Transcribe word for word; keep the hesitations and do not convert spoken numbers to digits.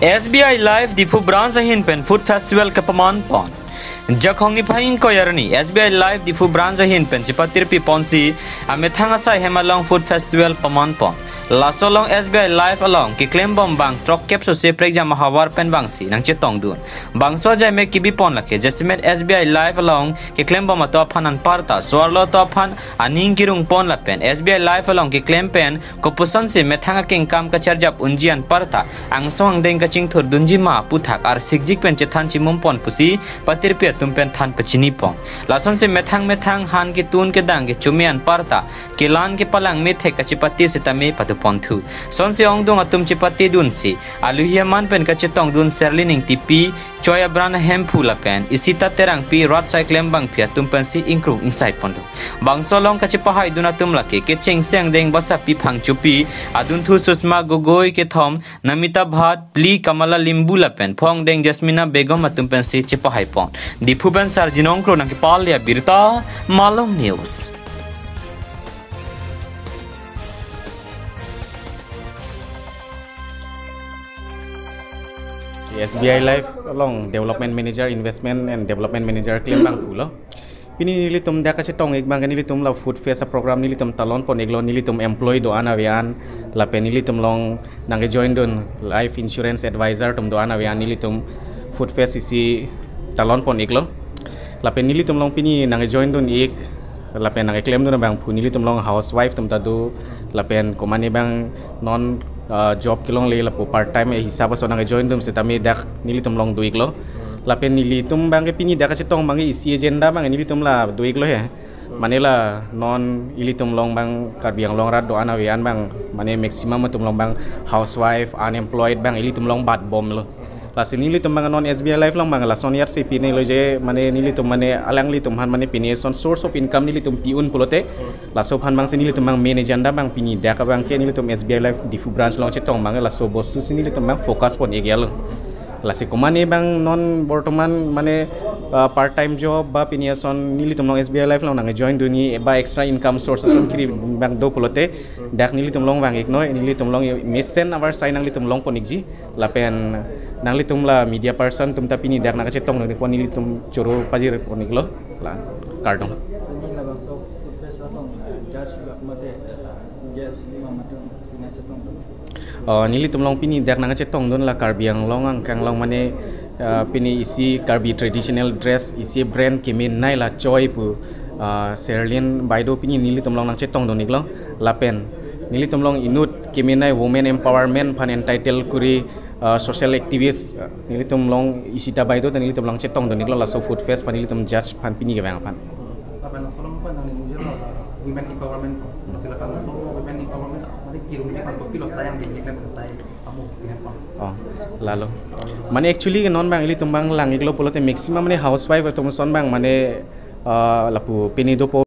S B I Life Diphu Branch ahin pen Food Festival kepaman pon. Jakhong niphai ingkoi arni S B I Life Diphu Branch ahin pen chipatirpi ponsi amethang asai hem along Food Festival paman pon. Laso along S B I Life along keklem bom bang throkkep sose prekjam ahavar pen vangsi nangchetongdun. Bangso ajai me kebi pon lake jasemet S B I Life along keklem bom atum aphan anparta so-arlo atum aphan aning kerung pon lapen S B I Life along keklem pen kopuson si methang akengkam kacharjap unji anparta angsong angdeng kachingthurdunji ma aputhak arsikjik pen chethan chimum pon pusi patirpi atum pen than pachini pon. Lasonsi methang methang han ketun kedang kechome anparta kelan kepalang methek kachepate sitame pado ponthu. Sonsi ongdung atum chepatedunsi aluhi aman pen kachetongdun Serlin Ingtipi, Choi Abran Hemphu lapen Isita Terangpi rat sai klembangpi atum pensi ingkrung ingsai ponlo. Bangso along kachepahaidun atum lake kechengsi angdeng basapi phangchopi, adunthu Susma Gogoi kethom, Namita Bhat, phli Kamala Limbu lapen pho angdeng Jasmina Begum atum pensi chepahai pon. Diphu pen Sarjinong Kro nangkepale abirta, Malong News. S B I Life along Development Manager, Investment and Development Manager klembangphulo. Pini nelitum dak kachetong-ik abang ke nelitum la Food Fest a-program nelitum talon pon-iklo, nelitum employee do-an ave-an lapen nelitum along nangkejoindun Life Insurance Advisor atum do-an ave-an nelitum Food Fest isi talon pon-iklo. Lapen nelitum along pini nangkejoindun-ik lapen nangkeklemdun abangphu nelitum along housewife atum ta do lapen komane abang non, ah, job kelongle lapu part time ahisap ason nangkejoindun sitame dak nelitum along do-iklo. Lapen nelitum abang ke pini dak kachetong abang ke isi agenda abang nelitum la do-iklo he. Mane la non ilitum along abang Karbi Anglong arat do-an ave-an abang mane maximum atum along abang housewife, unemployed abang ilitum along bat bomlo. Lasi nelitum abang non S B I Life along abang lason iyar si pinelo je mane nelitum mane alanglitum aphan mane pine ason source of income nelitum pi-un pulote laso aphan abangsi nelitum abang main agenda abang pini dak abang ke nelitum S B I Life Diphu Branch along chetong abang laso bostu si nelitum abang focus pon-ik lo. Lasi komane abang non bortoman mane, ah, part time job ba pini ason nelitum along S B I Life along nangjoin dunji ba extra income source ason kiri abang do pulote dak nelitum along vang-iknoi, nelitum along mesen avar sai nanglitum along pon-ikji lapen nanglitum la media person atum ta pini dak nangkachetongdun-ik pon nelitum choro pajir pon-iklo la kardom. Pini labangso Food Fest along, eh, judge bak mate, eh, guest lima matum sina chetongdun. Oh, nelitum along pini dak nangchetongdun la Karbi Anglong angkang along mane, eh, pini isi Karbi traditional dress isi brand kemenei la Choi pu, eh, Serlin Baido pini nelitum along nangchetongdun-iklo lapen nelitum along inut kemenei women empowerment aphan entitle kuri, eh, social activist, eh, nelitum along Isita Baido ta nelitum along chetongdun-iklo laso Food Fest aphan nelitum judge aphan pini kevang aphan. Lapen laso along aphan nangli mujur lo, uh, women empowerment. Masi lapen laso women empowerment masi kerungji aphan kopilo sai angdeng iklan sai amu dengan pang. Oh, lalo. Mane actually ke non abang ilitum abang lang-iklo pulote maximum mane housewife atum ason abang mane, uh, lapu pini dopo